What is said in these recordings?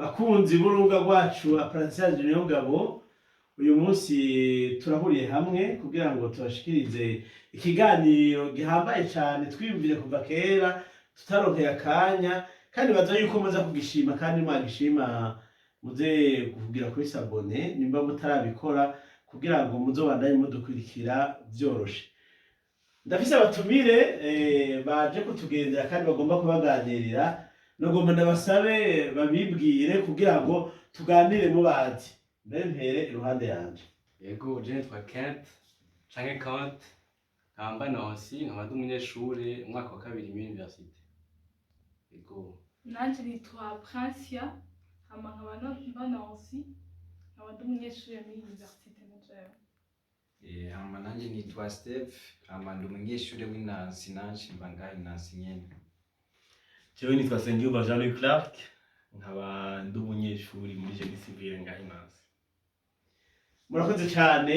Bakunzi b'urubuga rwacu Apprentissage Niyongabo, uyu munsi turahuriye hamwe kugira ngo tubashikirize ikiganiro gihambaye cyane twiyumvire kuva kera tutaronkeye akanya, kandi baza yuko muza kugishima, kandi mwagishima muze kugira kuri s'abonner nimba mutarabikora, kugira ngo muzobandanye mudukurikira vyoroshe. Ndafise abatumire baje kutugendera kandi bagomba kubaganirira. Nagomba ndabasabe babibwire kugira ngo tuganire mubazi. Mbere mpere iruhande yanje. Yego, je nitwa Kent canke Kant, nkaba mba Nancy, nkaba ndi umunyeshure umwaka wa kabiri muri université. Yego. Nanje nitwa Princia, hama nkaba mba Nancy, nkaba ndi umunyeshure muri université na jewe. Hama nanje nitwa Steve, hama ndi umunyeshure w'i Nancy, nanje mba ngaha i Nancy nyene. Jewe nitwa Nsengiyumva Jean Luc Clark, nkaba ndi umunyeshuri muri génie civil ngaha i Nancy. Murakoze cyane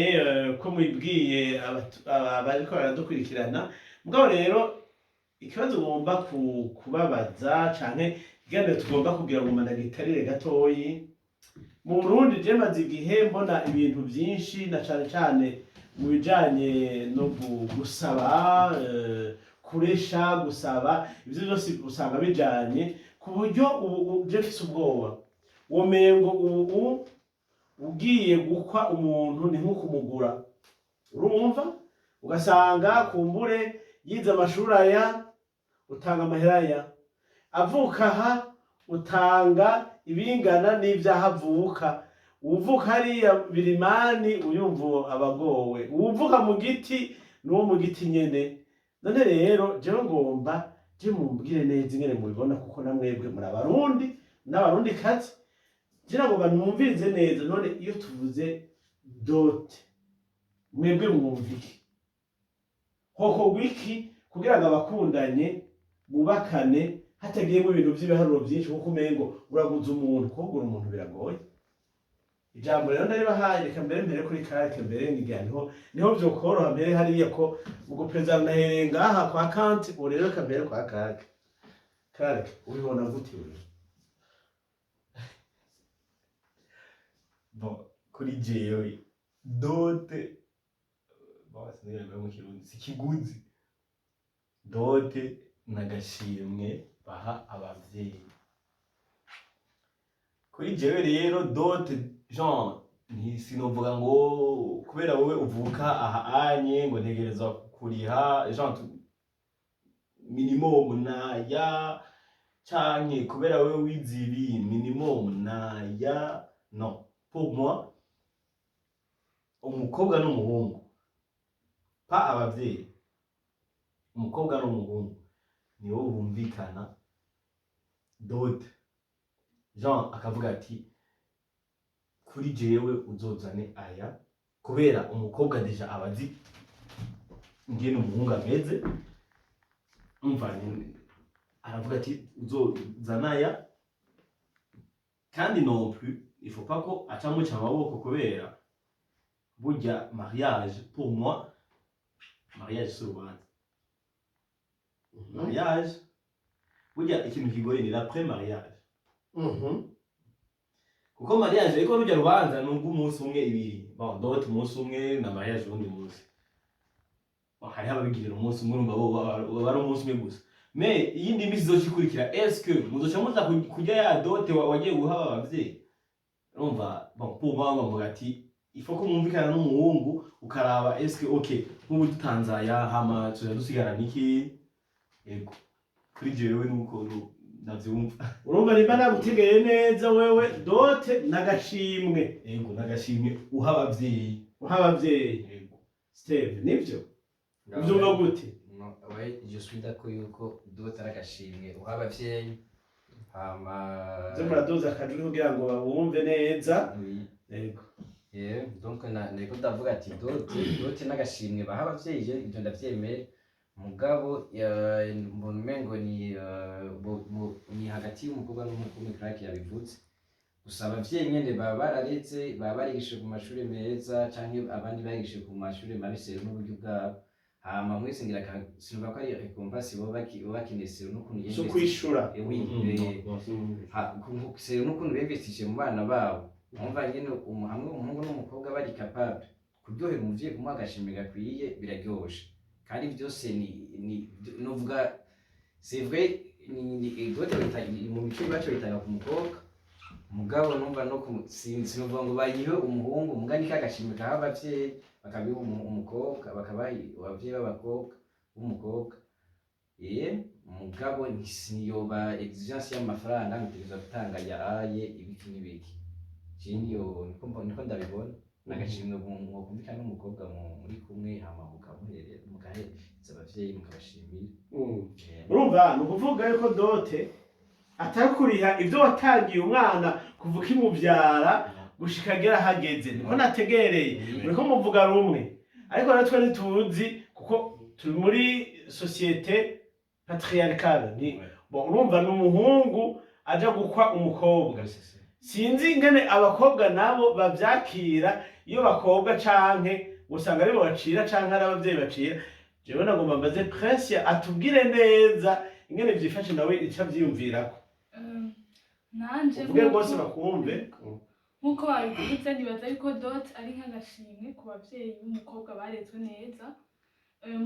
ko mwibwiye abariko baradukurikirana. Mugabo rero ikibazo ngomba kubabaza canke ikiganiro tugomba kugira ngo mandagitarire gatoyi: mu Burundi je maze igihe mbona ibintu vyinshi, na cane cane mu bijanye no gusaba, kuresha, gusaba, ivyo vyose usanga bijanye ku buryo ubu je mfise ubwoba, womengo ubu ugiye gukwa umuntu ni nko kumugura. Urumva, ugasanga kumbure yize amashuri aya, utanga amahera aya, avuka aha, utanga ibingana n'ivyaho avuka. Uwuvuka hariya birimani uyumva abagowe, uwuvuka mu giti n'uwo mu giti nyene. None rero jewe ngomba je mumbwire neza ingene mubibona, kuko namwebwe muri Abarundi n'Abarundi kazi ngira ngo banumvirize neza. None iyo tuvuze dot, mwebwe mwumva iki? Hokorwa iki kugira ngo abakundanye bubakane hatagiyemo ibintu vy'ibiharuro vyinshi, kuko umengo uraguza umuntu? Kugura umuntu biragoye. Ijambo rero ndaribahaye. Reka mbere kuri karake, mbere ngigira niho vyokoroha mbere hariya ko ubwo perezida nahereye ngaha kwa Kanti. Ubu rero reka mbere kwa Karake. Karake, ubibona gute wewe? Bon, kuri jewe dot, bon, sinzi mu Kirundi, si kiguzi. Dot n'agashimwe baha abavyeyi. Kuri jewe rero dot, genre, sinovuga ngo kubera wowe uvuka aha anye ngo ntegerezwa kuriha genre minimum naya, canke kubera wewe wize ibi minimum naya. Non, pour moi umukobwa n'umuhungu, pas abavyeyi, umukobwa n'umuhungu nibo bumvikana dot. Genre akavuga ati: "Kuri jewe uzozane aya", kubera umukobwa déjà aba azi ingene umuhungu ameze. Umva, aravuga ati: "Uzozana aya". Kandi non plus il faut pas ko aca amuca amaboko, kubera burya mariage, pour moi mariage si urubanza. Mariage burya ikintu kigoye ni l'après mariage, kuko mariage ariko rujya rubanza ni ubw'umunsi umwe, ibiri. Bon, dot umunsi umwe na mariage uwundi munsi. Bon, hariho ababigirira umunsi umwe, urumva bo baba ari umunsi umwe gusa, mais iyindi minsi izoca ikurikira, est-ce que muzoca muza kurya ya dot wagiye guha aba bavyeyi? Urumva, bon, pour moi bavuga ati il faut ko mwumvikana n'umuhungu, ukaraba est-ce que ok, nk'ubu dutanze aya, hama tuza dusigarana iki? Yego, kuri jewe nuko ndavyumva. Urumva, nimba nagutegeye neza, wewe dot n'agashimwe. Yego, n'agashimwe uha abavyeyi. Uha abavyeyi. Yego. Steve, nivyo uvyumva gute? Non, ouais, je suis d'accord yuko dot ari agashimwe uha abavyeyi, hama Ze muraduza akajwi kugira ngo babumve neza. Oui. Yego. Yeah, donc nariko ndavuga ati dot n'agashimwe baha abavyeyi, je ivyo ndavyemeye. Mugabo mbona umengo ni hagati y'umukobwa n'umuhungu. Clark yabivuze gusa, abavyeyi nyene baba barareze, baba barigishije ku mashuri meza canke abandi barigishije ku mashuri mabi, selon n'uburyo bwabo. Hama mwese ngira sinuvuga ko ari récompense boba bakeneye selon n'ukuntu Si ukwishura. Oui, selon n'ukuntu binvestije mu bana babo. Umva nyene hamwe umuhungu n'umukobwa bari capable kuryohera umuvyeyi, kumuha agashimwe gakwiye, biraryoshe. Kandi byose ni novuga, c'est vrai, ni dot mu mico iwacu bitanga ku mukobwa, mugabo numva no ku sinuvuga ngo bayihe umuhungu, muga ni kagashimwe kaha abavyeyi, bakabiha umukobwa, bakabaha abavyeyi b'abakobwa b'umukobwa. Mugabo ntiyoba exigence y'amafaranga ngo utegerezwa gutanga yaraye ibiki n'ibiki. Je niyo niko ndabibona. N'agashimwe mwokumvikana n'umukobwa muri kumwe, hama mukamuherera, mugahereza abavyeyi, mukabashimira. Urumva, ni ukuvuga yuko dot atari kuriha ibyo watangiye umwana kuva ukimubyara gushika agera ahageze. Niko nategereye, muriko muvuga rumwe, ariko natwe ntituzi kuko turi muri société patriarcale. Ni bon, urumva ni umuhungu aja gukwa umukobwa. Sinzi ingene abakobwa nabo bavyakira iyo bakobwa, canke usanga aribo bacira canke ari abavyeyi bacira. Jewe nagomba mbaze Prince atubwire neza ingene vyifashe, nawe ico avyiyumvirako. Nanje Uvuge rwose bakumve. Nk'uko babivuze, nibaza yuko dot ari nk'agashimwe ku bavyeyi b'umukobwa barezwe neza.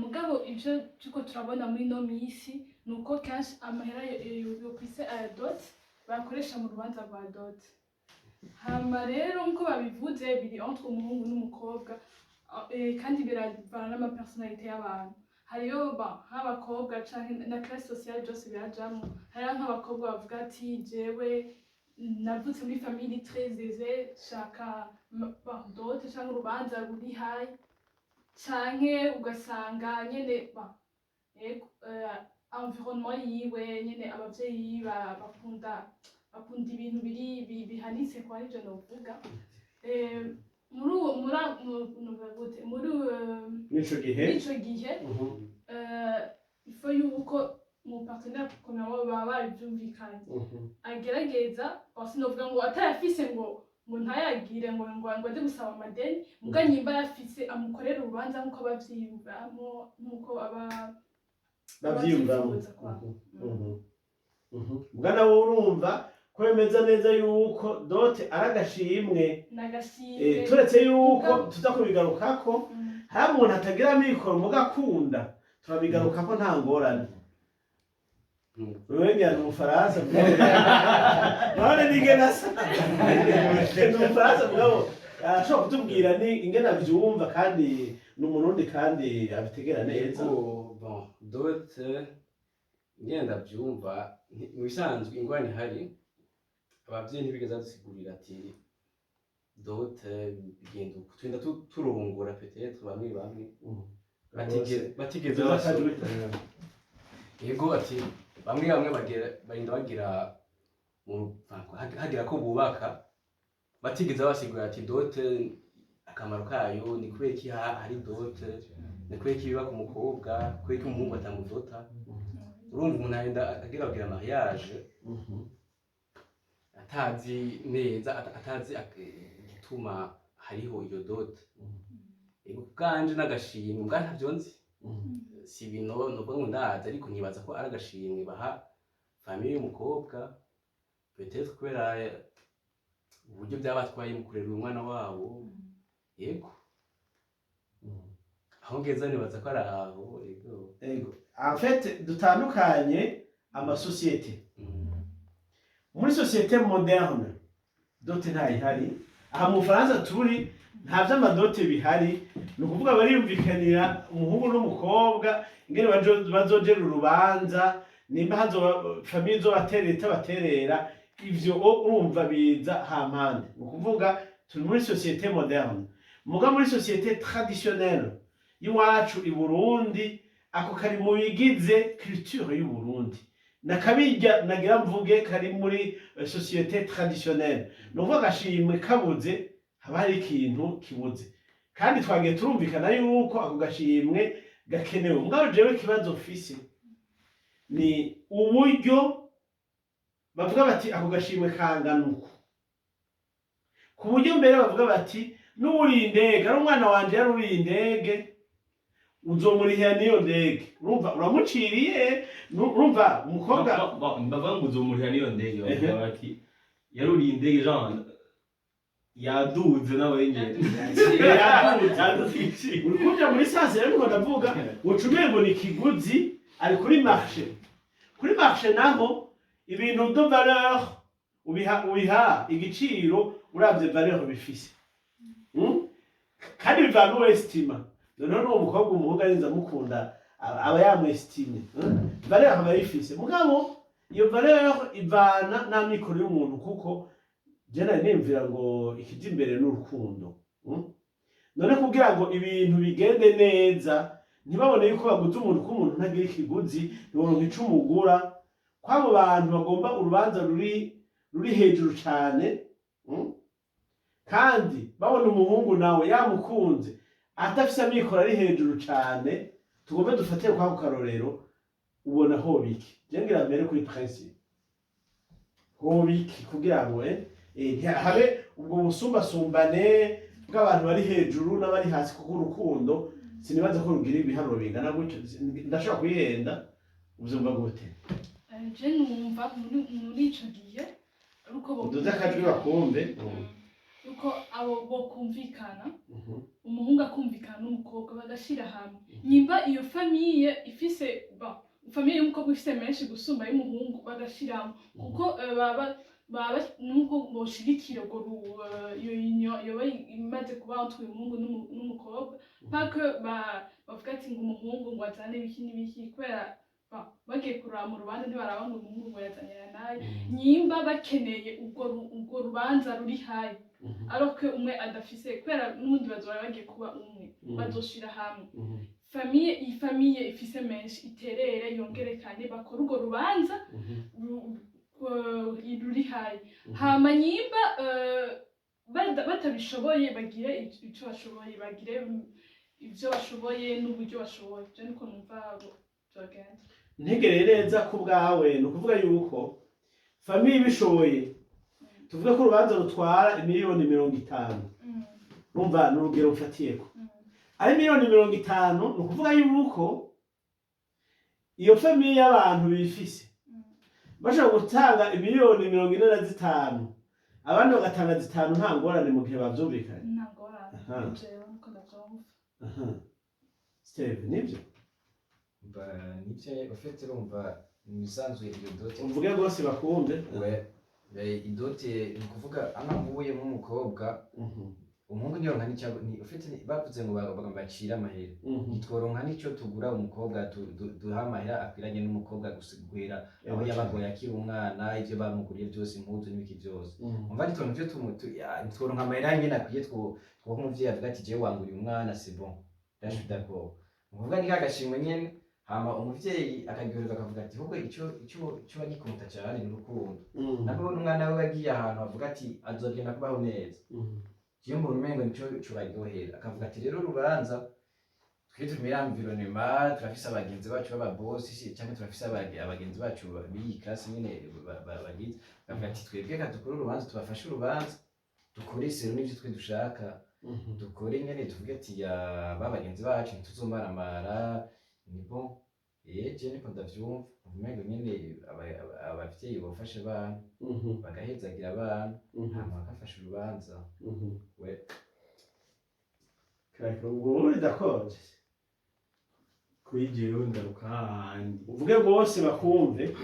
Mugabo ivyo turiko turabona muri ino misi ni uko kenshi amahera yo kwise aya dot bakoresha mu rubanza rwa dot. Hama rero nk'uko babivuze, biri entre umuhungu n'umukobwa, kandi biravana n'amapersonnalité y'abantu. Hariyo ba nk'abakobwa canke na classe sociale, byose birajamwo. Hariho nk'abakobwa bavuga ati: "Jewe navutse muri famille très aisée, shaka ba dot canke urubanza ruri high", canke ugasanga nyene ba ego, environnement yiwe nyene, abavyeyi bakunda ibintu biri bihanitse kwa nivyo novuga. Muri uwo muri novuga gute, muri N'ico gihe. Muri ico gihe, il faut yuko mu partenaire nabo baba babivyumvikanye, agerageza. Sinovuga ngo atayafise ngo ntayagire, ngo aje gusaba amadeni, muga nyimba ayafise amukorere urubanza nk'uko abavyiyumvamo, nk'uko aba Bavyiyumvamo. abavyifuza kwa. Bwana, wowe urumva ko bemeza neza yuko dot ari agashimwe? N'agashimwe. Turetse yuko tuza kubigarukako, hari umuntu atagira amikoro mugakunda, turabigarukako, nta ngorane. Wewe ngira ni umufaransa, none ningene asa ni umufaransa, mugabo arashobora kutubwira ni ingene avyumva, kandi ni umurundi kandi abitegera neza. Yego, bon, dot ngenda ndabyumva, mu bisanzwe ingorane ihari, abavyeyi ntibigeze badusigurira ati dot bigenda uku, tugenda turongora. Peut-être bamwe bamwe batigeze yego, ati bamwe bamwe bagera barinda bagira mu hagira ko bubaka, batigeze basigurira ati dot akamaro kayo ni kubera iki, hari dot ni kubera iki biba ku mukobwa, kubera iki umuhungu atamudota. Urumva umuntu agenda agira kugira mariage atazi neza, atazi igituma hariho iyo dot. Ego, bwanje n'agashimwe bwa ntavyo nzi, si ibintu nuvuga ngo ndazi, ariko nibaza ko ari agashimwe baha famille y'umukobwa, peut-être kubera uburyo byabatwaye mu kurera uyu mwana wabo. Yego, aho ngeza nibaza ko ari aho, yego. Ego, en fait dutandukanye amasosiyete. Muri société moderne dot ntayihari. Aha mu Bufaransa turi nta vy'amadot bihari. Ni ukuvuga bariyumvikanira umuhungu n'umukobwa ingene bazojera urubanza, nimba hazoba famille izobaterera, itabaterera, ivyo urumva biza hampande. Ni ukuvuga turi muri société moderne. Muga muri société traditionnelle y'iwacu i Burundi, ako kari mu bigize culture y'u Burundi. Nakabirya nagira mvuge kari muri société traditionnelle. Ni ukuvuga agashimwe kabuze haba hari ikintu kibuze, kandi twagiye turumvikana yuko ako gashimwe gakenewe. Mugabo jewe ikibazo mfise ni uburyo bavuga bati ako gashimwe kangana uku, ku buryo mbere bavuga bati n'uwuriye indege ari umwana wanje yaruriye indege. Uzomurihira n'iyo ndege, urumva uramuciriye, urumva umukobwa. Bavuga ngo uzomurihira n'iyo ndege, bavuga bati yaruriye indege, genre yaduze nawe nyene. Yaduze. Yaduze. Uri kuja muri sens rero niko ndavuga, ucumengo ni ikiguzi ari kuri marché. Kuri marché naho ibintu de valeur ubiha igiciro uravye valeur bifise. Kandi bivana uwo estima. Noneho n'uwo mukobwa, umuhungu arinze amukunda, aba yamwestimye. Valeur aba ayifise, mugabo iyo valeur ivana n'amikoro y'umuntu, kuko je nari nimvira ngo ikija imbere n'urukundo. None kugira ngo ibintu bigende neza, ntibabone yuko baguze umuntu, ko umuntu ntagira ikiguzi, ntiboronka ico umugura kw'abo bantu bagomba urubanza ruri hejuru cane. Kandi babona umuhungu nawe yamukunze adafise amikoro ari hejuru cane, tugombe dufatire kwako karorero. Ubona hobiki? Je ngira mbere kuri principe, hobiki kugira ngo ntihabe ubwo busumbasumbane bw'abantu bari hejuru n'abari hasi? Kuko urukundo sinibaza ko rugira ibiharuro bingana gutyo. Ndashobora kuyihenda, uvyumva gute? Je numva muri ico gihe ariko Uduze akajwi bakumve. Yuko abo bokumvikana, umuhungu akumvikana n'umukobwa, bagashira hamwe. Nyimba iyo famille ifise, bon, famille y'umukobwa ifise menshi gusumba y'umuhungu, bagashiramo, kuko baba nuko boshigikira urwo iyo union yoba imaze kuba entre uyu muhungu n'umukobwa, pas que bavuga ati ngo umuhungu ngo azane ibiki n'ibiki, kubera bagiye kuraba mu rubanza ntibaraba ngo umuhungu ngo yazanye aya n'aya. Nyimba bakeneye urwo rubanza ruri hayi, alors que umwe adafise, kubera n'ubundi bazoba bagiye kuba umwe, bazoshira hamwe famille. Iyi famille ifise menshi iterere, yongerekane, bakore urwo rubanza ruri hayi. Hama nyimba batabishoboye, bagire ico bashoboye, bagire ivyo bashoboye n'uburyo bashoboye. Je niko numva vyogenda. Ntegereye neza ku bwawe, ni ukuvuga yuko famille ibishoboye, tuvuge ko urubanza rutwara 50 miliyoni, urumva ni urugero mfatiyeko, ari 50 miliyoni, ni ukuvuga yuko iyo famille y'abantu bifise bashobora gutanga 45 miliyoni, abandi bagatanga 5, nta ngorane mu gihe bavyumvikanye. Nta ngorane. Jewe niko ndavyumva. Aha. Steve, nibyo? Ba, nibyo ufite, urumva mu bisanzwe iyo dot Uvuge rwose bakumve. We i dot ni ukuvuga ama mvuye nk'umukobwa, umuhungu niyo nka n'icyo ni ufite, bavuze ngo bacire amahera, ntitworonka n'icyo tugura umukobwa, duha amahera akwiranye n'umukobwa gusa guhera aho yabagoye akiri umwana, ibyo bamuguriye byose, impuzu n'ibiki byose. Umva ntitworonka ivyo ntitworonka amahera nyene akwiye two nk'umuvyeyi avuga ati jewe wanguriye umwana, c'est bon, là je suis d'accord. Ni ukuvuga ni kagashimwe nyene, hama umuvyeyi akaryoherwa, akavuga ati ahubwo ico bagikonta cane ni urukundo. Nabwo n'umwana we agiye ahantu avuga ati azogenda kubaho neza. Jewe mbona umengo nico cobaryohera, akavuga ati rero urubanza twe turi muri environnement, turafise abagenzi bacu b'ababosi, cyangwa turafise abagenzi bacu b'iyi classe nyene bagize, bakavuga ati twebwe reka dukore urubanza, tubafashe urubanza, dukore isero n'ivyo twe dushaka, dukore nyene tuvuge ati ya ba bagenzi bacu ntituzomaramara, ni bon. Je niko ndavyumva, umengo nyene abavyeyi bofasha abana, bagahezagira abana, hama bagafasha urubanza. We. Ubwo uri d'accord? Kuri jewe ngaruka hahandi. Uvuge rwose bakumve.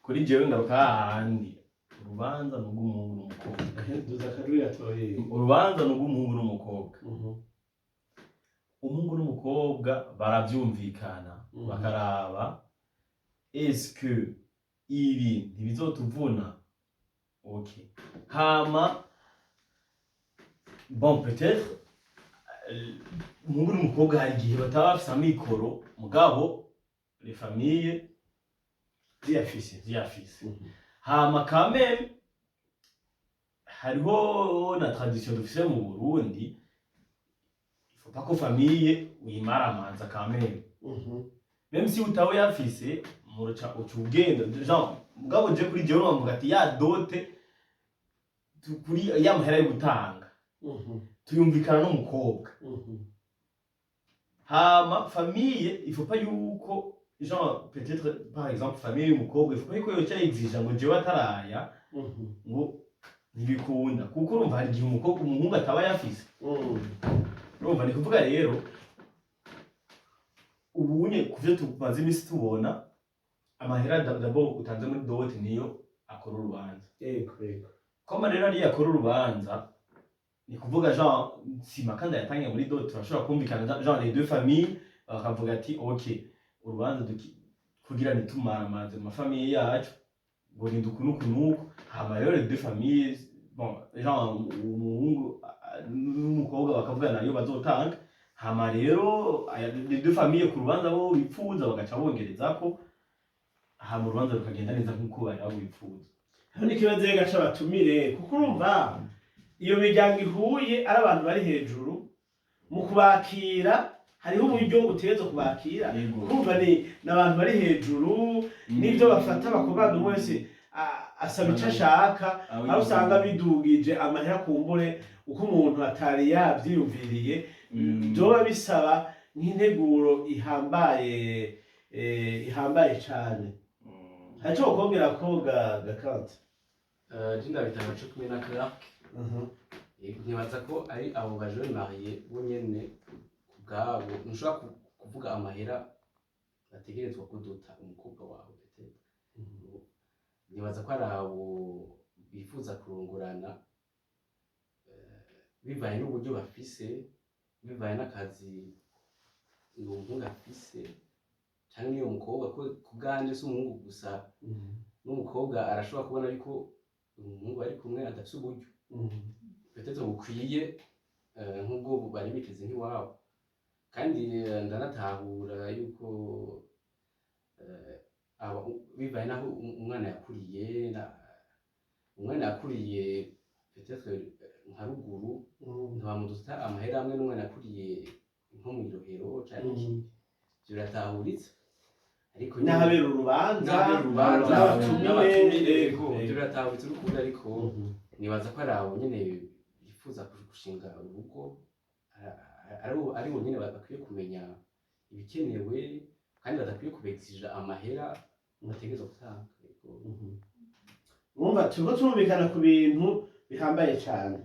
Kuri jewe ngaruka hahandi, urubanza ni urw'umuhungu n'umukobwa. Duza akajwi gatoyi. Urubanza ni urw'umuhungu n'umukobwa. Umuhungu n'umukobwa baravyumvikana, bakaraba est-ce que ibi ntibizotuvuna, okay. Hama bon, peut-être umuhungu n'umukobwa hari igihe bataba bafise amikoro, mugabo les familles ziyafise. Ziyafise. Hama quand même hariho na tradition dufise mu Burundi, il faut pas ko famille uyimaramanza quand même, même si utawe yafise, muruca uca ugenda genre. Mugabo je kuri jewe bavuga ati ya dot kuri ya mahera yo gutanga, tuyumvikana n'umukobwa. Hama famille, il faut pas yuko, genre, peut-être par exemple famille y'umukobwa, il faut pas yuko yoca exija ngo jewe ataraya ngo ntibikunda, kuko urumva hari igihe umukobwa, umuhungu ataba yafise. Urumva, ni kuvuga rero ubunye kuvyo tumaze iminsi tubona, amahera d'abord utanze muri dot niyo akora urubanza. Yego yego. Koma rero ariyo akora urubanza, ni kuvuga genre sima kandi ayatange muri dot, turashobora kumvikana, genre les deux familles bakavuga ati: "Ok, urubanza kugira ntitumaramaze mu ma familles yacu ngo ni uku n'uku n'uku." Hama rero les deux familles, bon, genre umuhungu n'umukobwa bakavugana nayo bazotanga. Hama rero les deux familles ku rubanza bo bipfuza bagaca bongerezako, hama urubanza rukagenda neza nk'uko bari babipfuza. Hano n'ikibazo rero gaca batumire, kuko urumva iyo miryango ihuye ari abantu bari hejuru, mu kubakira hariho uburyo utegerezwa kubakira. Urumva ni abantu bari hejuru, n'ibyo bafata bakobanga, umwe wese asaba icyo ashaka, aho usanga bidugije amahera kumbure uko umuntu atari yavyiyumviriye. Byoba bisaba nk'integuro ihambaye, ihambaye cane. Hari ico wokongera ko gakante? Je ndabitanga co kumwe na Clark. Yego, nkibaza ko ari abo ba jeunes mariés bo nyene ku bwabo. Ntushobora kuvuga amahera bategerezwa kudota umukobwa wawe. Peut-être nibaza ko ari abo bifuza kurongorana, bivanye n'uburyo bafise, bivanye n'akazi uwo muhungu afise canke n'iyo mukobwa, ko ku bwanje si umuhungu gusa, n'umukobwa arashobora kubona yuko umuhungu bari kumwe adafise uburyo peut-être bukwiye, nk'ubwo bari biteze nk'iwabo. Kandi ndanatahura yuko bivanye n'aho umwana yakuriye, umwana yakuriye peut-être nka ruguru ntibamuduta amahera amwe n'umwana yakuriye nko mw'irohero canke iki. Ivyo biratahuritse, ariko nyene- N'ahabera urubanza. N'ahabera urubanza. N'abatumire. N'abatumire, yego, ivyo biratahuritse n'ukuri, ariko nibaza ko ari abo nyene bifuza gushinga urugo, ari bo nyene bakwiye kumenya ibikenewe, kandi badakwiye kubexija amahera bategerezwa gutanga. Yego. Urumva turiko turumvikana ku bintu bihambaye cane.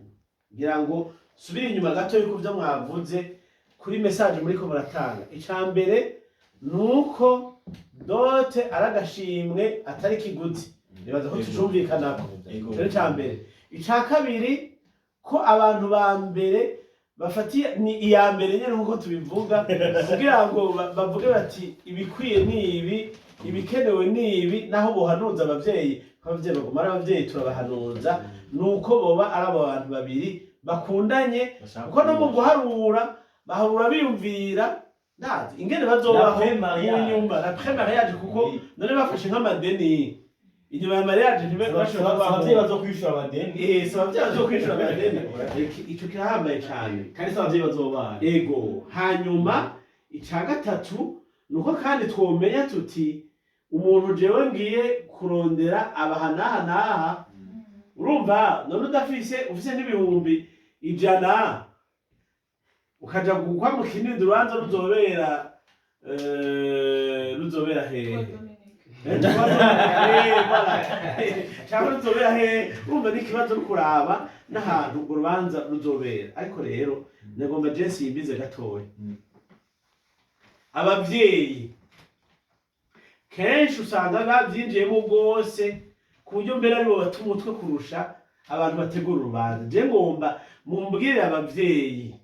Ngira ngo subire inyuma gato yuko ivyo mwavuze kuri message muriko muratanga. Ica mbere ni uko dot ari agashimwe, atari kiguzi. Nibaza ko tucumvikanako. Ico ni ica mbere. Ica kabiri, ko abantu ba mbere bafatiye ni iya mbere nyene, nkuko tubivuga, kugira ngo bavuge bati ibikwiye ni ibi, ibikenewe ni ibi. Naho bohanuza abavyeyi, ko abavyeyi baguma ari abavyeyi, turabahanuza, nuko boba ari abo bantu babiri bakundanye, kuko no mu guharura baharura biyumvira ndazi ingene bazobaho L'après-mariage. mu nyumba, l'après mariage, kuko none bafashe nk'amadeni inyuma ya mariage ntibashobora kubaho. Abavyeyi bazokwishura amadeni. Eh, si abavyeyi bazokwishura amadeni. Ico kirahambaye cane. Kandi si abavyeyi bazobana. Ego. Hanyuma ica gatatu nuko kandi twomenya tuti umuntu jewe ngiye kurondera abaha n'aha n'aha. Urumva none udafise, ufise n'100.000 ukaja gukwa mu Kinindi, urubanza ruzobera hehe? Voilà. Cyangwa ruzobera hehe? Urumva n'ikibazo no kuraba n'ahantu urwo rubanza ruzobera. Ariko rero nagomba je simbize gatoya. Abavyeyi kenshi usanga bavyinjiyemo rwose, ku buryo mbere aribo bata umutwe kurusha abantu bategura urubanza. Je ngomba mumbwirire abavyeyi,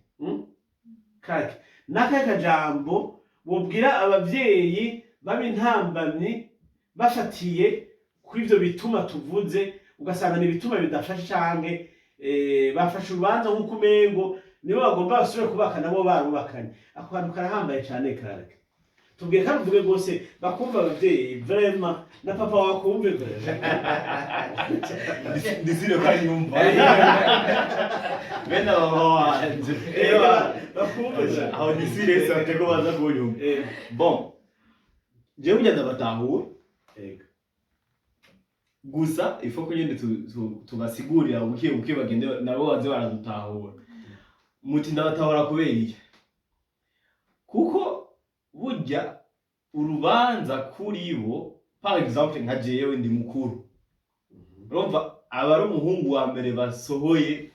Kake n'akahe kajambo bubwira abavyeyi b'abintambamyi bafatiye kuri ivyo bituma tuvuze, ugasanga ni ibituma bidafashe canke bafashe urubanza nk'uko umengo nibo bagomba basubire kubaka nabo barubakanye. Ako kantu karahambaye cane. Karake tubwiye kandi uvuge rwose bakumva abavyeyi, vraiment, na papa wakumve vraiment. Ndizire ko anyumva bene aba wanje. Bakumve. Aho ndizire sante ko baza kunyumva. Bon, jewe burya ndabatahura. Gusa ifo ko nyene tubasigurira buke buke, bagende nabo baze baradutahura. Muti ndabatahura kubera iki? Kuko burya urubanza kuri bo, par exemple nka jewe ndi mukuru, urumva aba ari umuhungu wa mbere basohoye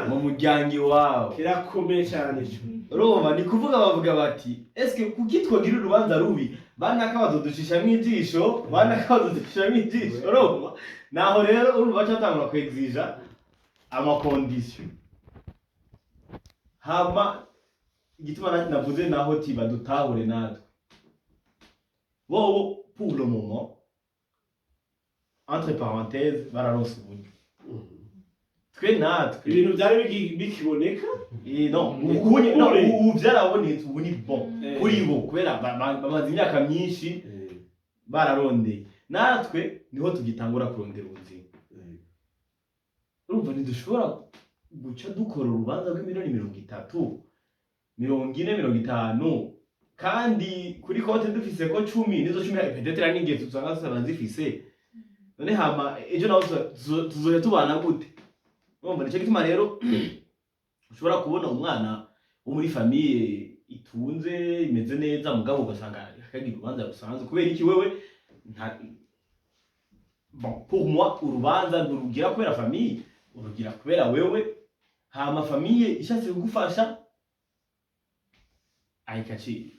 mu muryango iwabo. Kirakomeye cyane ico. Urumva ni kuvuga bavuga bati: "Eske kuki twogira urubanza rubi? Banaka bazodushishamwo ijisho, banaka bazodushishamwo ijisho." Urumva naho rero urumva bacatangura kwexija ama conditions. Hama igituma navuze naho ti badutahure natwe, bobo pour le moment, entre parenthèses, bararonse uburyo, twe natwe Ibintu byari bikiboneka. Non, ubu no, ubu byarabonetse, ubu ni bon kuri bo kubera bamaze imyaka myinshi bararondeye. Natwe niho tugitangura kurondera ubuzima. Urumva ntidushobora guca dukora urubanza rw'imiliyoni 30, 40, 50, kandi kuri konti dufise ko 10, nizo 10 peut-être ari n'ingenzi usanga tutanazifise. None hama ejo naho tuzoja tubana gute? Urumva nicyo gituma rero ushobora kubona umwana wo muri famille itunze, imeze neza, mugabo ugasanga akagira urubanza rusanzwe. Kubera iki? Wewe nta, bon, pour moi urubanza nturugira kubera famille, urugira kubera wewe. Hama famille ishatse kugufasha ayikaci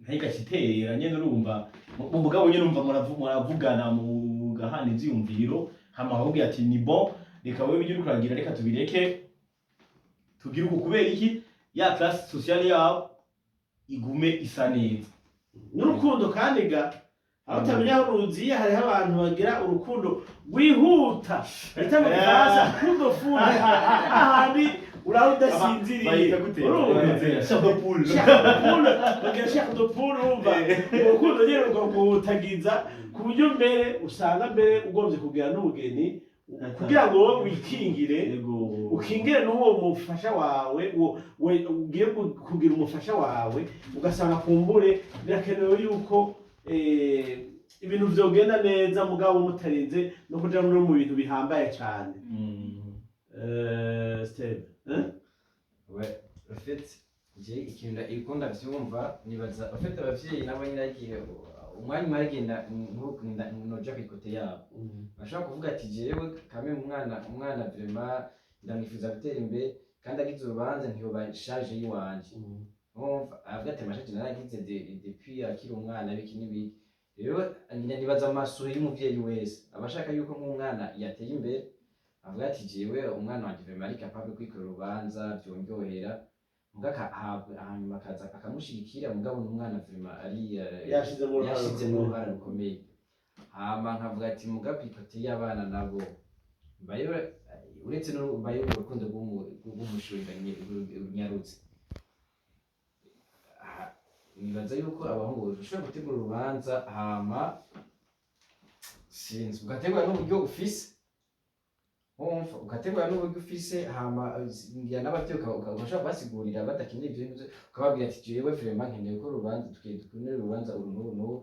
ntayikacitera nyene. Urumva mu mugabo nyene, urumva muravugana, mugahana ivyiyumviro, hama akakubwira ati: "Ni bon, reka wewe ibyo uriko uragira reka tubireke, tugire uku." Kubera iki? Ya classe sociale yabo igume isa neza. N'urukundo kandi ga, aho utamenya aho ruziye, hariho abantu bagira urukundo rwihuta, bita mu Gifaransa urukundo fou, ahandi uraba udasinziriye. Bayita gute? Urumva? Chair de poule. Chair de poule, bagira chair de poule. Urumva urukundo nyene rugahutagiza ku buryo mbere usanga mbere ugombye kugira n'ubugeni kugira ngo wowe wikingire, ukingire n'uwo mufasha wawe, uwo ugiye kugira umufasha wawe, ugasanga kumbure birakenewe yuko ibintu vyogenda neza, mugabo mutarinze no kuja no mu bintu bihambaye cane. Steve, eh? Ouais, en fait, je ikintu uko ndavyumva, nibaza en fait abavyeyi nabo nyine igihe umwanya umwe aragenda noja kw'ikote yabo, bashobora kuvuga ati: "Jewe kame umwana vraiment ndamwifuza gutera imbere, kandi agize urubanza ntiyoba charge yiwanje." Urumva avuga ati: "Ama charges naragize depuis akiri umwana, biki n'ibiki." Rero nyina nibaza mu maso y'umuvyeyi wese aba ashaka yuko nk'umwana yateye imbere, avuga ati: "Jewe umwana wanje vraiment ari capable kwikorera urubanza, vyondyohera." Muga hanyuma akaza akamushigikira, mugabo n'umwana vraiment ari Yashize mu ruhara. Yashize mu ruhara rukomeye. Hama nkavuga ati muga kw'ikote y'abana nabo mbayo, uretse no mbayo urukundo rw'umushuri nyarutse. Ah, nibaza yuko abahungu ushobora gutegura urubanza, hama sinzi, ugategura n'uburyo ufise, wumva ugategura n'uburyo ufise, hama ngira n'abavyeyi ugashobora kubasigurira badakeneye ivyo bintu, ukababwira ati: "Jewe vraiment nkeneye gukora urubanza, tugiye dukeneye urubanza uru n'uru n'uru."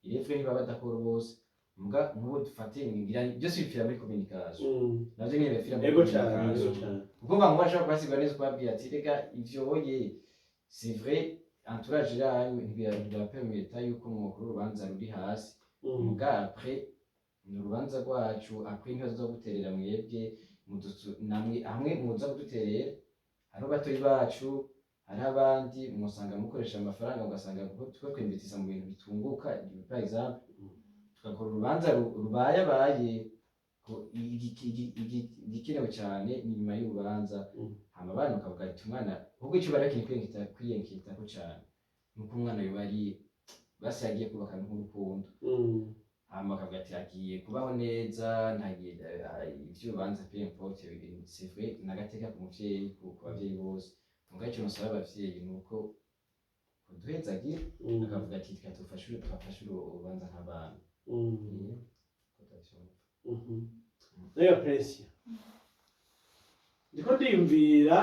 Irevwe niba badakora bose, muga nk'ubu dufate ngira byose bipfira muri communication. Navyo nyene bipfira muri Ego cane. communication. Ego cane. Kuko bamwe bashobora kubasigura neza, ukababwira ati: "Rega ivyo oye, c'est vrai, entourage yanyu ntibapermeta yuko mwokora urubanza ruri hasi, muga après ni urubanza rwacu, après ntibazoza guterera mwebwe namwe hamwe muza kuduterera, hariho batoyi bacu, hariho abandi musanga mukoresha amafaranga, ugasanga kuko tuko twinvestisa mu bintu bitunguka." Par exemple tugakora urubanza rubayabaye igikenewe cyane ni nyuma y'urubanza. Hama abana ukavuga ati umwana ahubwo icyo bari bakeneye kwiyengitako cyane nuko umwana yoba ari basi yagiye kubaka nk'urukundo, hama akavuga ati agiye kubaho neza, ntagiye ivy'urubanza peu importe. C'est vrai, n'agateka ku muvyeyi, ku bavyeyi bose. Muga ico nosaba abavyeyi ni uko kuduhezagira, akavuga ati reka tubafashe urubanza nk'abana. Eh, ko ndavyumva. Nayo Presia, ndiko ndiyumvira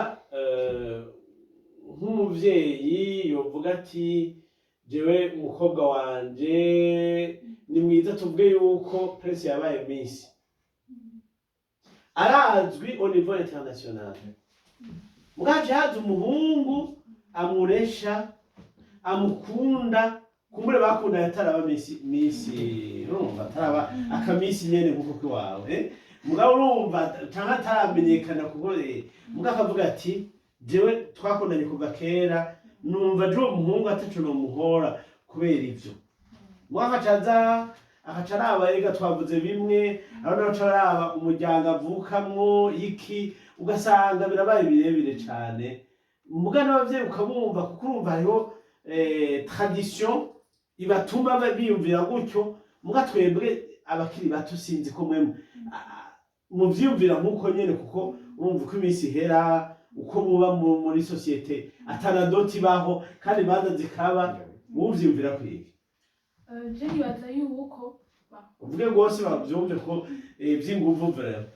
nk'umuvyeyi yovuga ati: "Jewe umukobwa wanje ni mwiza." Tuvuge yuko Presia yabaye Miss, arazwi au niveau international, mugace haza umuhungu amuresha. Amukunda, kumbure bakundanye ataraba miss, urumva, ataraba aka miss nyene nkuko kiwawe, eh? Mugabo urumva canke ataramenyekana, kuko mugabo akavuga ati: "Jewe twakundanye kuva kera, numva je uwo muhungu ataco nomuhora kubera ivyo." Mugabo akaca aza, akaca araba, erega twavuze bimwe aho nawe aca araba umuryango avukamwo iki, ugasanga birabaye birebire cane. Muga n'abavyeyi ukabumva, kuko urumva hariho tradition ibatuma biyumvira gutyo. Muga twebwe abakiri bato, sinzi ko mwemwe muvyiyumvira nk'uko nyene, kuko urumva uko iminsi ihera, uko muba muri société atana dot ibaho kandi imanza zikaba, muvyiyumvira kwiki? Je nibaza yuko Uvuge rwose bavyumve ko vy'inguvu vraiment,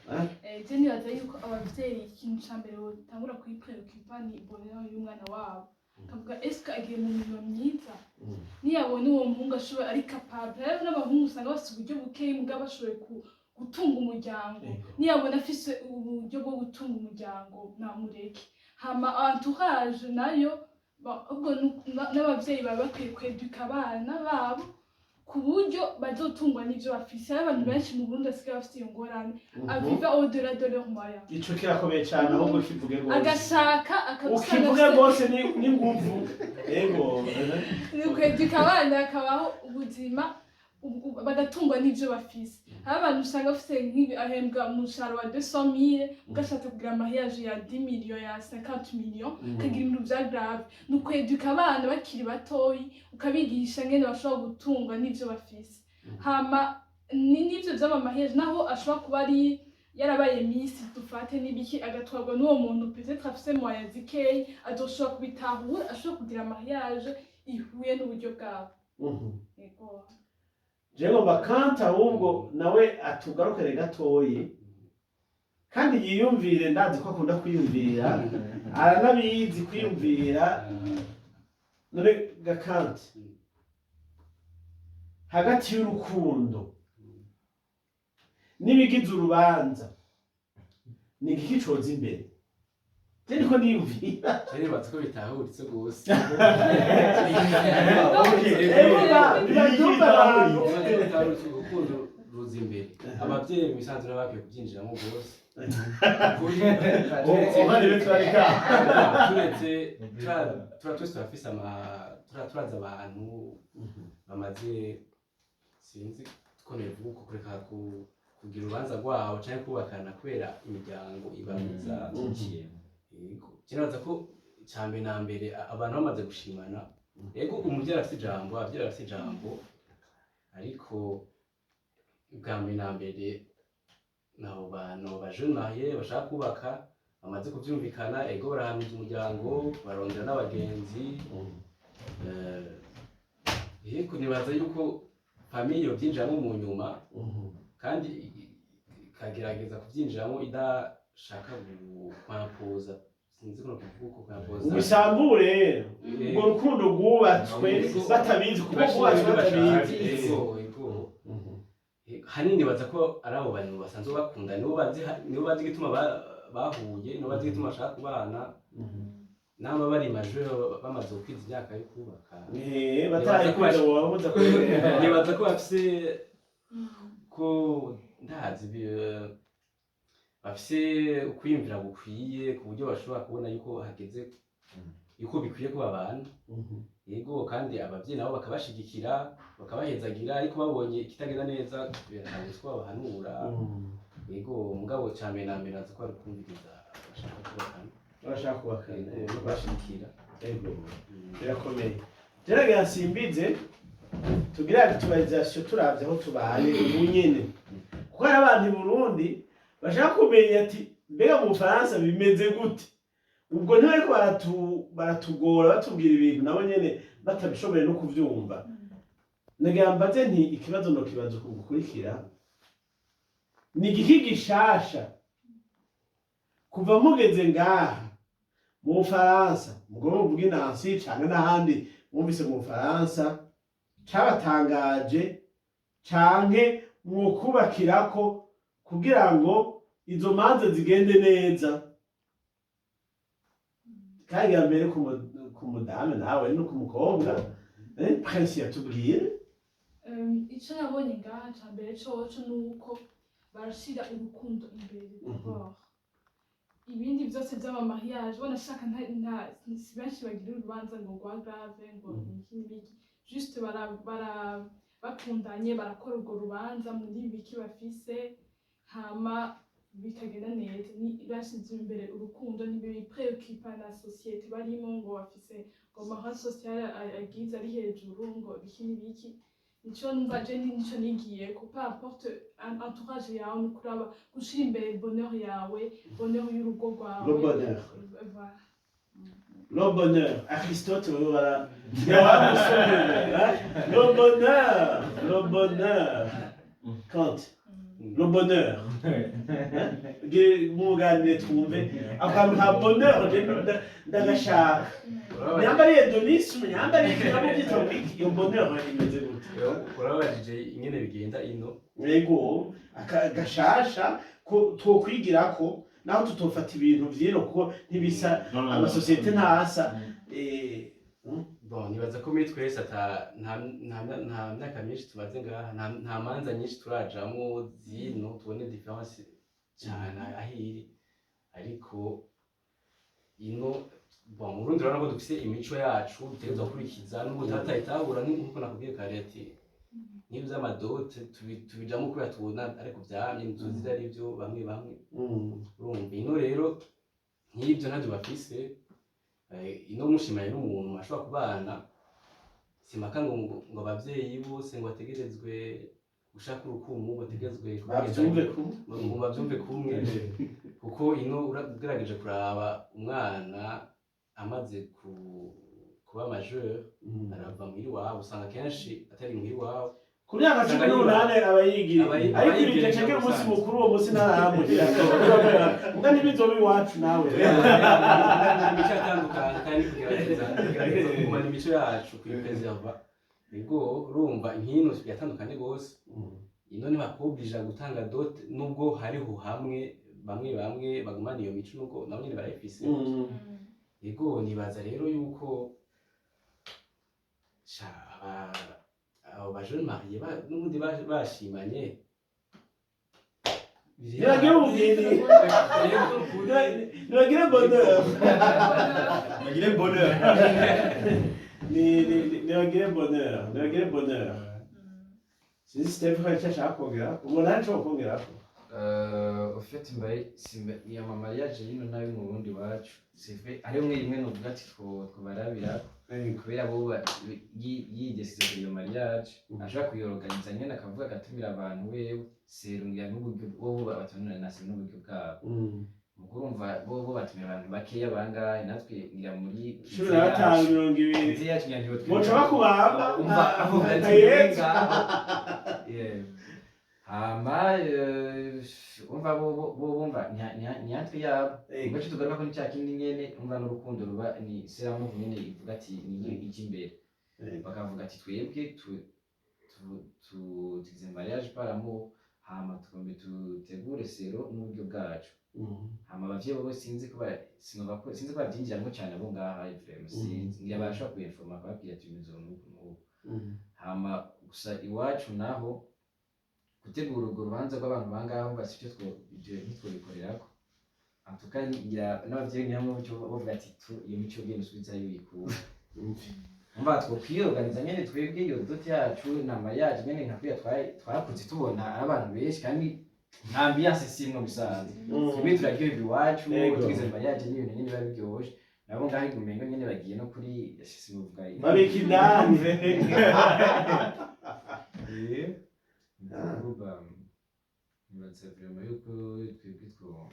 eh? Je nibaza yuko abavyeyi ikintu ca mbere botangura kuyipréoccupa ni bonheur y'umwana wabo, kavuga: "Eske agiye mu mirimo myiza?" Niyabona uwo muhungu ashoboye, ari capable, rero n'abahungu usanga bafise uburyo bukeyi mugabo bashoboye gutunga umuryango. Niyabona afise uburyo bwo gutunga umuryango, namureke. Hama entourage nayo, ubwo n'abavyeyi baba bakwiye kweduka abana babo ku buryo bazotungwa n'ivyo bafise. Hari abantu benshi mu Burundi basigaye bafise iyo ngorane, aviva au delà de leurs moyens. Ico kirakomeye cane, ahubwo kivuge rwose. Agashaka akabusanga. Ukivuge rwose n'inguvu, yego. Ni ukweduka abana bakabaho ubuzima bagatungwa n'ivyo bafise. Hari abantu usanga bafise nk'ibi, ahembwa umushahara wa 200 mille, ugashatse kugira mariage ya 10 millions, ya 50 millions, ukagira ibintu vya grave. Ni ukweduka abana bakiri batoyi, ukabigisha ngene bashobora gutungwa n'ivyo bafise. Hama ni n'ivyo vy'ama mariage, naho ashobora kuba ari yarabaye miss, dufate n'ibiki, agatwarwa n'uwo muntu peut-être afise moyens zikeyi, azoshobora kubitahura, ashobora kugira mariage ihuye n'uburyo bwabo. Yego. Je ngomba kandi ahubwo nawe atugarukire gatoyi kandi yiyumvire, ndazi ko akunda kwiyumvira, aranabizi kwiyumvira. None gakanti, hagati y'urukundo n'ibigize urubanza, ni igiki coza imbere? Je niko niyumvira. Nibaza ko bitahuritse rwose. Bibabyumva abantu. Nibaza ko bitahuritse. Urukundo ruza imbere, ababyeyi mu bisanzwe nabo bakwiye kubyinjiramo rwose. Umwana turareka. Turetse twese turafise ama turazi abantu bamaze, sinzi ko nobivuga uko, kureka kugira urubanza rwabo canke kubakana kubera imiryango ibabuza. Yego, nibaza ko icya mbere na mbere abantu bamaze gushimana, yego, umuvyeyi arafise ijambo, abavyeyi barafise ijambo, ariko bwa mbere na mbere nabo bantu ba jeunes mariés bashaka kubaka bamaze kuvyumvikana, ego, barahanuza umuryango, barondera n'abagenzi. Yego, nibaza yuko famille yovyinjiramwo mu nyuma kandi ikagerageza kuvyinjiramo idashaka kwampoza, sinzi ko nokuvuga uko, kwampoza. Ubisambure urwo rukundo rwubatswe batabizi, kuko rwubatswe batabizi. Ego. Hanini nibaza ko ari abo bantu basanzwe bakunda, nibo bazi igituma bahuye, nibo bazi igituma bashaka kubana, namba bari majeur, bamaze gukwiza imyaka yo kubaka. Batarayikunda babuza kubera. Nibaza ko bafise ko ndazi bafise ukwiyumvira gukwiye ku buryo bashobora kubona yuko hageze, yuko bikwiye ko babana. Yego, kandi abavyeyi nabo bakabashigikira, bakabahezagira, ariko babonye ikitagenda neza biratanguye ko babahanura. Yego, mugabo ca mbere na mbere nazi ko bari kumviriza bashaka kubakana. Bashaka kubakana. Yego, no kubashigikira. Yego, birakomeye. Gerageza nsimbize tugire actualisation, turavye aho tubaye ubu nyene, kuko hari abantu i Burundi bashaka kumenya ati: "Mbega mu Bufaransa bimeze gute?" Ubwo ntibariko baratugora batubwira ibintu nabo nyene batabishoboye no kuvyumva. Nagira mbaze nti ikibazo nokibazo kugukurikira: ni igiki gishasha kuva mugeze ngaha mu Bufaransa, mugomba muvuge Nancy canke n'ahandi mwumvise mu Bufaransa, cabatangaje canke mwokubakirako kugira ngo izo manza zigende neza? Kandi mbere ku mudamu nawe no ku mukobwa, Prince yatubwire. Ico nabonye ngaha ca mbere coco ni uko barashira urukundo imbere d'abord. Ibindi byose by'ama mariage wanashaka, nta si benshi bagira urubanza ngo rwa grave, ngo iki n'ibiki. Juste bara bakundanye, barakora urwo rubanza muri biki bafise, hama bikagenda neza. Ni bashize imbere urukundo, ntibipréoccupa na société barimo ngo bafise ngo morale sociale agize ari hejuru, ngo biki n'ibiki. Nico numva je, nico nigiye ko peu importe entourage yawe, ni kuraba gushira imbere bonheur yawe, bonheur y'urugo rwawe. Le bonheur. Voilà. Le bonheur, Aristote wewe, bara ntiwamusomeye. Le bonheur, le bonheur, Kant, le bonheur. Muganire twumve akantu ka bonheur. Je ndagashaka nyamba ari hédonisme, nyamba ari iki, nabo byitwa ngo iki? Iyo bonheur imeze gute? Urabajije ingene bigenda ino? Yego, gashasha ko twokwigirako, naho tutofata ibintu vyino kuko ntibisa, amasosiyete ntasa. Bon, nibaza ko muri twese ata nta myaka myinshi tumaze ngaha, nta manza nyinshi turajamwo zino tubone différence cyane aho iri. Ariko ino, bon, mu Burundi urabona ko dufise imico yacu dutegerezwa gukurikiza nubwo tutayitahura. Nk'uko nakubwiye kare ati nk'ibyo vy'ama dot tubijamwo kubera tubona, ariko vyamye ntituzi ivyo ari vyo bamwe bamwe. Urumva ino rero nk'ibyo ntavyo bafise. Ino mushimanye n'umuntu ashobora kubana, simpaka ngo abavyeyi bose ngo bategerezwe gushaka urukumu, bategerezwe bavyumve ku ngo bavyumve kumwe, kuko ino ugerageje kuraba umwana amaze kuba majeur, arava muhira iwabo, usanga kenshi atari muhira iwabo. Ku myaka 18 aba yigira ariko aba igihe cyagira umunsi ubusanzwe. mukuru, uwo munsi ntarahamugira mbwa ntibizoba iwacu nawe. Imico yatandukanye, kandi kugerageza kugumana imico yacu, kuyipreserva. Nibwo urumva inkino yatandukanye rwose. Ino ntibakublija gutanga dot, nubwo hariho hamwe bamwe bamwe bagumana iyo mico, nubwo nabo nyene barayifise. Yego, nibaza rero yuko sha abo ba jeunes mariés n'ubundi bashimanye. Ntibagire ubugeni, ntibagire bonheur. Bagire bonheur. Ntibagire bonheur, ntibagire bonheur. Sinzi Steve ko icyo ashaka kongera, ubona hari icyo kongerako. Au fait, mbaye simba iya ma mariage yino nayo mu Burundi wacu, c'est vrai, hariho umwe rimwe novuga ati twobarabira kubera bo yidécida iyo mariage, ashobora kuyorganiza nyene, akavuga agatumira abantu wewe serungira n'uburyo bo batumira na n'uburyo bwabo. Mugo urumva bo batumira abantu bakeya bangahe, natwe ngira muri 15, 20. Inzu yacu ngira ntibotwemera. Boca bakubamba. Umva avuga ati Kayetsi. ngaho. Yeah. Hama umva bo bumva ntiyantwe yabo. Ubwo icyo tugaruka ko ni cya kindi nyene, umva n'urukundo ruba ni seramu nyene ivuga ati ni ijya imbere, bakavuga ati twebwe tugize mariage par amour, hama tugombe tutegure sero n'uburyo bwacu. Hama abavyeyi bo sinzi ko sinova ko sinzi ko bavyinjiramo cyane abo ngaha, vraiment sinzi. Ngira barashobora kuinforma, bakababwira ati bimeze uku n'uku. Hama gusa iwacu naho gutegura urwo rubanza rw'abantu bangaho basi icyo ibyo ntitwobikorerako antuka. Ngira n'abavyeyi niyo mpamvu bavuga ati tu iyo mico genda usubizayo uyikura. Umva twokwiyoganiza nyene twebwe iyo dot yacu na mariage nyene nka kuriya twakuze tubona ari abantu benshi, kandi nta ambiance simwe bisanzwe. Twebwe turaryoherwa iwacu. Tugize mariage n'ibintu nyene biba biryoshe, nabo ngaho igumengo nyene bagiye no kuri simuvuga. Babika indani. Ndavuga nibaza vraiment yuko twebwe two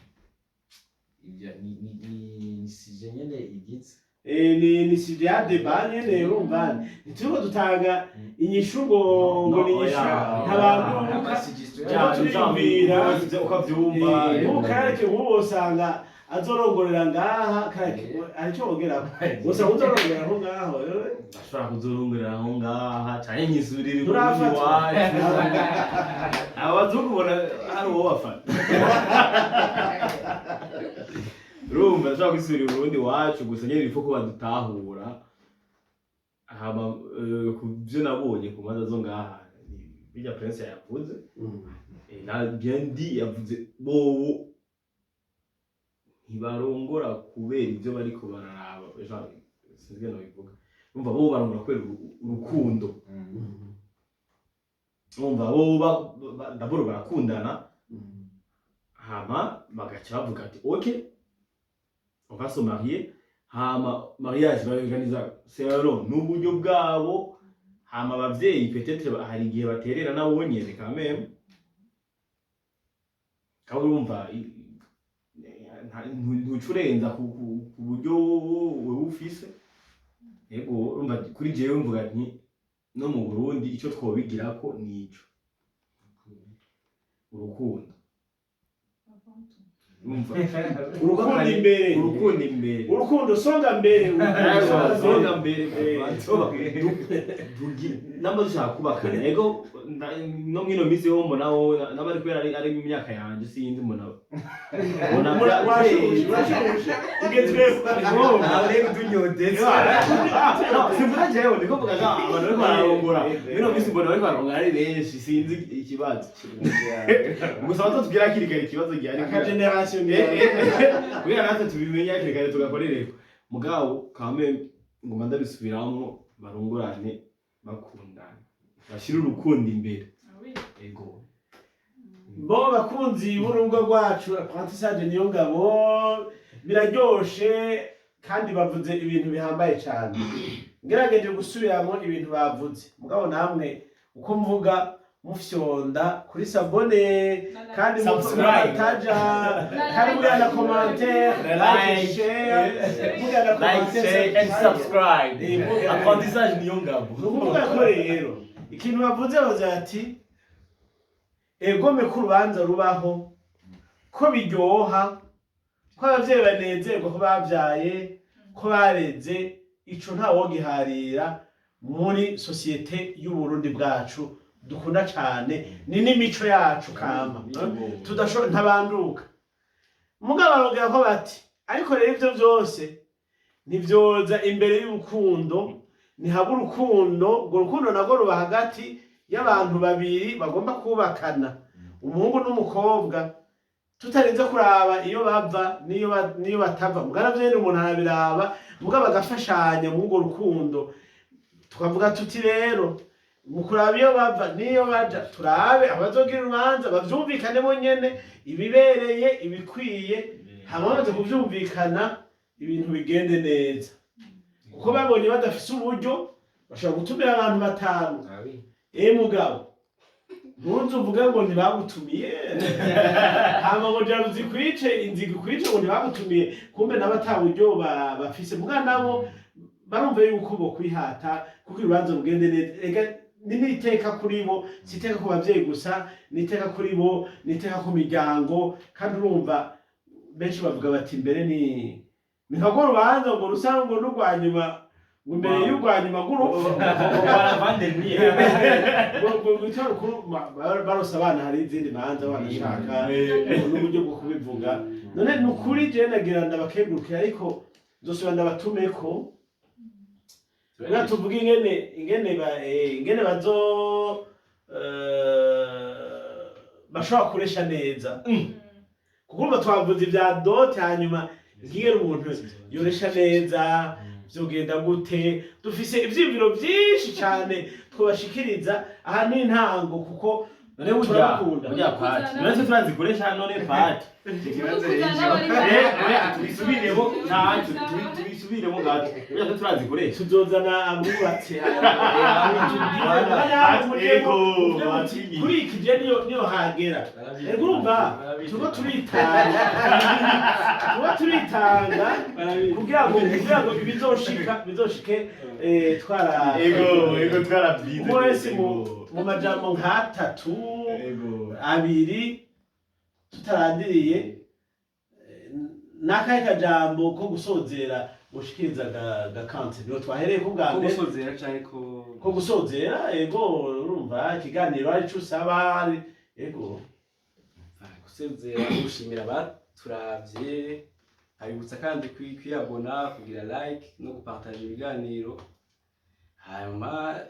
ibyo ni sujet nyene igize. Ni sujet ya débat nyene. Urumva ntituriko dutanga inyishu ngo ni inyishu ntabanduka. Turiyumvira. Uko avyumva. Nk'ubu Karake, nk'ubu usanga azorongorera ngaha. Karake, hari icyo wongerako? Gusa uzorongorera aho ngaho wewe? Ashobora kuzorongorera aho ngaha canke nkisubirira i Turafatwa. iwacu. Aba bazungu ubona hari uwo bafata, urumva. Turashobora kwisubira i Burundi iwacu, gusa nyene il faut ko badutahura. Hama ku byo nabonye ku manza zo ngaha, bijya Prince yavuze, na bien dit, yavuze bobo ntibarongora kubera ibyo bariko bararaba. Genre, sinzi ingene nobivuga. Urumva, bo barongora kubera urukundo. Urumva, bo d'abord barakundana, hama bagaca bavuga ati: "Ok, on va se marier." Hama mariage bayorganiza selon n'uburyo bwabo. Hama abavyeyi peut-être hari igihe baterera nabo nyene quand même. Kandi urumva ntuca urenza ku buryo wewe ufise. Yego, urumva, kuri jewe mvuga nti no mu Burundi ico twobigirako nico urukundo. Urumva, Urukundo imbere. Urukundo imbere. Urukundo songa mbere, urukundo songa songa mbere. Mbere. Namba dushaka kubakana, yego, no mwino minsi yo mbona wo naba ari kubera ari mu myaka yanje, sinzi, mbona mbona Urashushe, urashushe, ugezweho. Nawe rero utunyotetse. Simvuga jewe, ndiko mvuga ga abantu bariko bararongora mwino minsi, mbona bariko bararongora ari benshi, sinzi ikibazo. Gusa batotubwira hakiri kare ikibazo gihari. Aka génération. Kubera natwe tubimenye hakiri kare tugakorereko. Mugabo kame ngoma ndabisubiramwo, barongorane bakundana, bashire urukundo imbere. Ego. Bo bakunzi b'urubuga rwacu Apprentissage niyo ngabo, biraryoshe kandi bavuze ibintu bihambaye cyane. Ngerageje gusubiramo ibintu bavuze, mugabo namwe uko mvuga mufyonda kuri s'abonner kandi Subscribe. mutaja kandi mugira na commentaire, like, share, mugira na like, commentaire, share and subscribe. Apprentissage niyo ngabo. Ni ukuvuga ko rero ikintu bavuze, bavuze ati egome ko urubanza rubaho, ko biryoha, ko abavyeyi banezerwa, ko babyaye, ko bareze, ico ntawogiharira muri société y'Uburundi bwacu dukunda cane, ni n'imico yacu kama tudashobora ntabanduka. Mugabo barongera ko bati ariko rero ivyo vyose ntivyoza imbere y'urukundo, ntihaba urukundo. Urwo rukundo narwo ruba hagati y'abantu babiri bagomba kubakana, umuhungu n'umukobwa, tutarinze kuraba iyo bava n'iyo batava. Mugabo navyo nyene umuntu arabiraba, mugabo bagafashanya muri urwo rukundo. Tukavuga tuti rero mu kuraba iyo bava n'iyo baja, turabe abazogira urubanza bavyumvikanemo nyene ibibereye, ibikwiye, hama bamaze kuvyumvikana ibintu bigende neza. Kuko babonye badafise uburyo, bashobora gutumira abantu batanu. Mugabo ntunze uvuge ngo ntibagutumiye, hama ngo jaruzi ikwice, inzigo ikwice ngo ntibagutumiye, kumbe nabo ata buryo bafise. Mugabo nabo barumva yuko bokwihata kuko urubanza rugende neza. Ega ni n'iteka kuri bo, si iteka ku bavyeyi gusa, ni iteka kuri bo, ni iteka ku miryango. Kandi urumva benshi bavuga bati mbere ni nka rwo rubanza ngo rusa ngo n'urwa nyuma, ngo imbere y'urwa nyuma rw'urupfu ngo ngo rukuru barose abana, hari izindi manza banashaka n'uburyo bwo kubivuga. None ni ukuri jewe nagira ndabakengurukira, ariko nzosubira ndabatumeko kugira tuvuge ingene bazo bashobora kuresha neza, kuko urumva twavuze ibya dot, hanyuma nk'ingene umuntu yoresha neza vyogenda gute. Dufise ivyiyumviro vyinshi cane twobashikiriza. Aha ni intango kuko None burya turabakunda. Burya pati none twe turazikoresha, none pati tubisubiremo ntacyo, tubisubiremo gato, burya twe turazikoresha. Tuzozana abubatse. Ego, kuri iki gihe niyo hagera. Ego, urumva turiko turitanga kugira ngo ibizoshika bizoshike twara Ego, ego, twarabyize. Umwe wese mu majambo nk'atatu, abiri, tutarandiriye, n'akahe kajambo ko gusozera ushikiriza gakante niho twahereye ko bwa Ko mbere? Gusozera canke ko Ko gusozera, ego. Urumva ikiganiro ari ico usaba ego. Gusozera, gushimira abaturavye. Nkabibutsa kandi kwiyabona, kugira like no gupartager ibiganiro. Hanyuma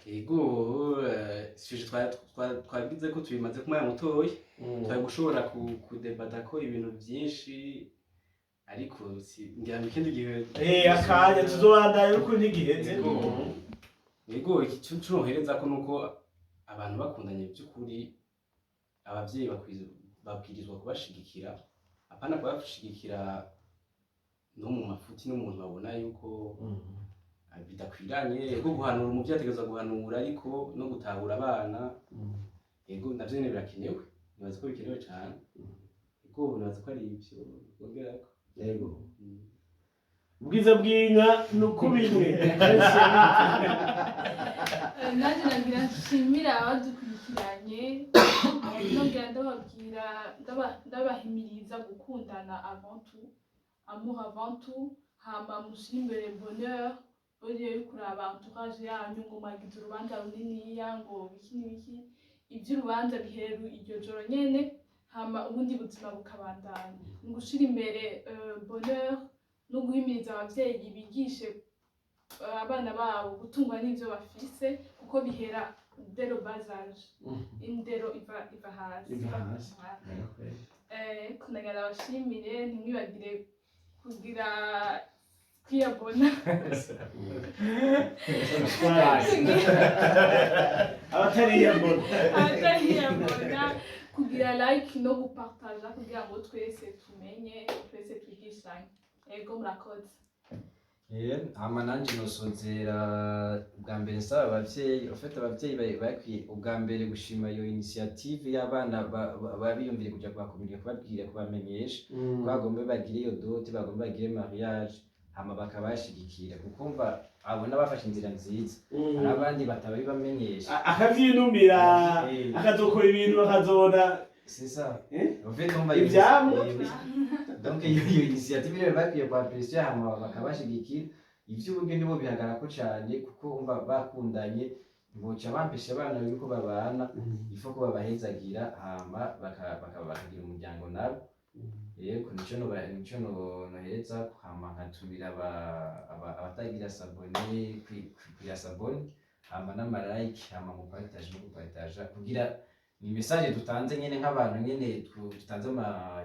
ego, sujet twagize ko tubimaze ku mwanya mutoya, twari gushobora kudebata ko ibintu byinshi, ariko ngira ngo ikindi gihe. Akanya tuzobandanya uko ntigiheze. Yego, iki cunohereza ko nuko abantu bakundanye by'ukuri, abavyeyi babwirizwa kubashigikira, apana kubashigikira no mu mafuti n'umuntu babona yuko bidakwiranye. Yego, guhanura, umuvyeyi ategerezwa guhanura, ariko no gutahura abana, yego, navyo nyene birakenewe. Nibaza ko bikenewe cane. Yego, nibaza ko ari ivyo bongerako. Yego. Ubwiza bw'inka ni ukubimwe. Nanjye nagira nshimira abadukurikiranye, nongera ndababwira, ndabahimiriza gukundana avant tout, amour avant tout. Hama mushyire imbere bonheur buriya yo kuraba entourage yanyu, ngo mwagize urubanza runiniya, ngo biki n'ibiki. Iby'urubanza biheru iryo joro nyene, hama ubundi buzima bukabandanya. Ni ugushira imbere bonheur no guhimiriza abavyeyi bigishe abana babo gutungwa n'ivyo bafise, kuko bihera dès le bas âge. Indero iva hasi. Iva hasi. Kunagira abashimire, ntimwibagire kugira kwiyabona. Subscribe abatariyambona. Abatariyabona, kugira like no gupartaja, kugira ngo twese tumenye, twese twigishanye. Ego, murakoze. Hama nanje nosozera ubwa mbere nsaba abavyeyi, ufite abavyeyi bakwiye ubwa mbere gushima iyo initiative y'abana babiyumvire kuja kubakominika, kubabwira, kubamenyesha ko bagomba bagire iyo dot, bagomba bagire mariage, hama bakabashigikira, kuko mva abona bafashe inzira nziza. Hari abandi batabibamenyesha. Akavyinumira, akazokora ibintu bakazobona. C'est ça. Eh? En fait, on va Ivyamwa. Donc iyo initiative rero bakwiye kwapprécier, hama bakabashigikira. Ivy'uburyo nibo bihagarako cane, kuko umva bakundanye boca bampesha abana yuko babana, ifo ko babahezagira, hama bakagira umuryango nabo. Yego, nico no nohereza. Hama nkatumira abatagira s'abonner kugira s'abonner, hama n'ama like, hama mu partage no gupartager, kugira ni message dutanze nyene nk'abantu nyene dutanze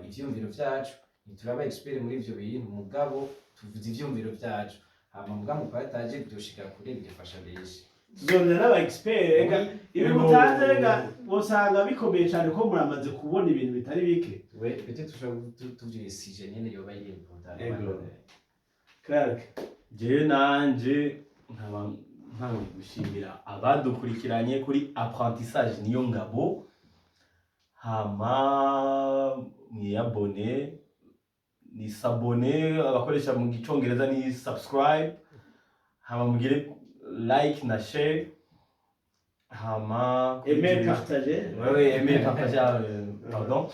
ivyiyumviro vyacu. Ntituraba expert muri ivyo bintu, mugabo tuvuze ivyiyumviro vyacu, hama muga mu partage byoshika kure, bigafasha benshi. Tuzongera n'aba expert. Rega ibi mutanze, rega usanga bikomeye cyane ko muramaze kubona ibintu bitari bike. We peut-être tushobora tuvyesije nyene yoba yiri important. Ego. Clark. Jewe nanje nkaba ntanguye gushimira abadukurikiranye kuri Apprentissage Niyo Ngabo. Hama mwiyabone, ni s'abonner, abakoresha mu gicongereza ni subscribe, hama mugire like na share, hama Aimer, partager. Ouais, aimer, partager, pardon.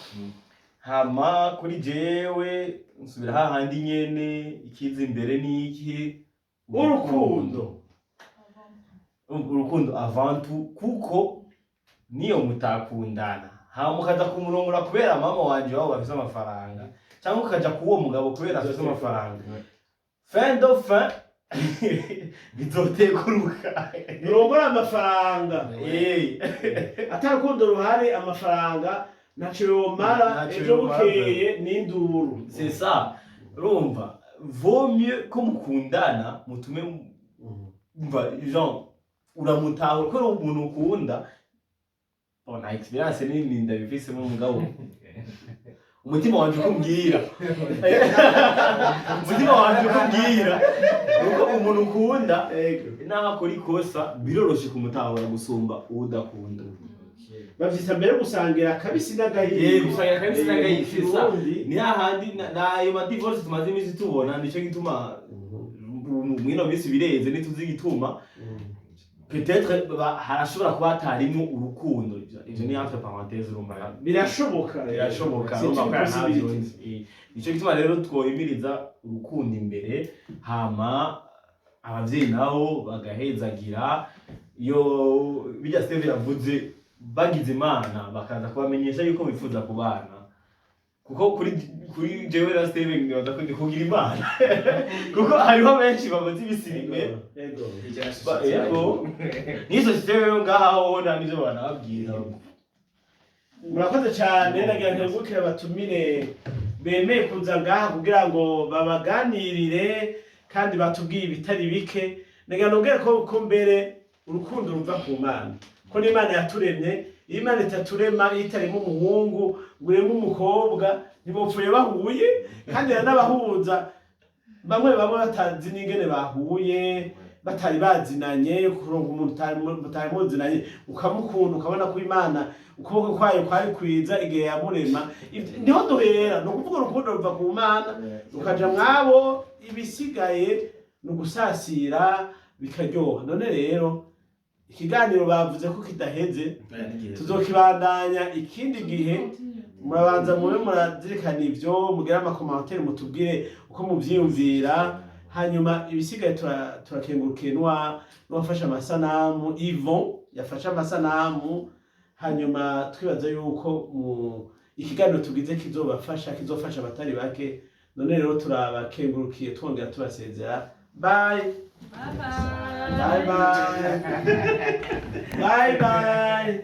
Hama kuri jewe nsubira hahandi nyene, ikiza imbere ni iki? Urukundo. Urukundo avant tout, kuko niyo mutakundana, hama mukaza kumurongora kubera mama wanje wabo bafise amafaranga, cyangwa ukaja kuwo mugabo kubera afise amafaranga, fin de fin bizotekuruka. Nurongora amafaranga. Atarukundo ruhari, amafaranga ntaco yomara. Ntaco Ejo yomara. bukeye n'induru. C'est ça. Urumva, vaut mieux ko mukundana, mutume umva, genre uramutahura kubera umuntu ukunda. Bon, nta experience nini ndabifisemo, mugabo umutima wanje uko umbwira, umutima wanje uko umbwira nuko umuntu ukunda, naho akora ikosa, biroroshe kumutahura gusumba uwo udakunda. Bavyita mbere gusangira akabisi n'agahiye. Gusangira akabisi n'agahiye, c'est ça. Kirundi. Ni hahandi n'ayo ma divorce tumaze iminsi tubona, nico gituma mwino minsi bireze, ntituzi igituma. Peut-être harashobora kuba hatarimwo urukundo. Ivyo ni entre parenthèses, urumva. Birashoboka. Birashoboka. C'est Urumva une ko ntavyo possibilité. nzi. Nico gituma rero twohimiriza urukundo imbere, hama abavyeyi nabo bagahezagira. Iyo bijya Steve yavuze, bagize Imana bakaza kubamenyesha yuko bifuza kubana. Kuko kuri jewe na Steven nibaza ko ndi kugira Imana, kuko hariho benshi bamaze ibisi bime. Yego, n'iyo société rero ngaha ho nta n'ivyo banababwira. Murakoze cyane. Nagira nkengurukire abatumire bemeye kuza ngaha kugira ngo babaganirire kandi batubwiye ibitari bike. Nagira nongere ko mbere urukundo ruva ku Mana, ko n'Imana yaturemye. Iyo Imana itaturema, iyo itarema umuhungu ngo ireme umukobwa, ntibopfuye bahuye. Kandi iranabahuza bamwe bamwe batazi n'ingene bahuye, batari bazinanye. Kuronka umuntu mutari muzinanye ukamukunda, ukabona ko Imana ukuboko kwayo kwari kwiza igihe yamurema. Niho duhera. Ni ukuvuga urukundo ruva ku Mana rukaja mwabo, ibisigaye ni ugusasira bikaryoha. None rero ikiganiro bavuze ko kidaheze, tuzokibandanya ikindi gihe. Murabanza mube murazirikana ivyo, mugire ama commentaires, mutubwire uko muvyiyumvira. Hanyuma ibisigaye turakengurukiye n'uwafashe amasanamu, Yvon yafashe amasanamu. Hanyuma twibaza yuko mu ikiganiro tugize kizobafasha, kizofasha abatari bake. None rero turabakengurukiye, twongera tubasezera. Bye. Bye. Bye bye, bye bye.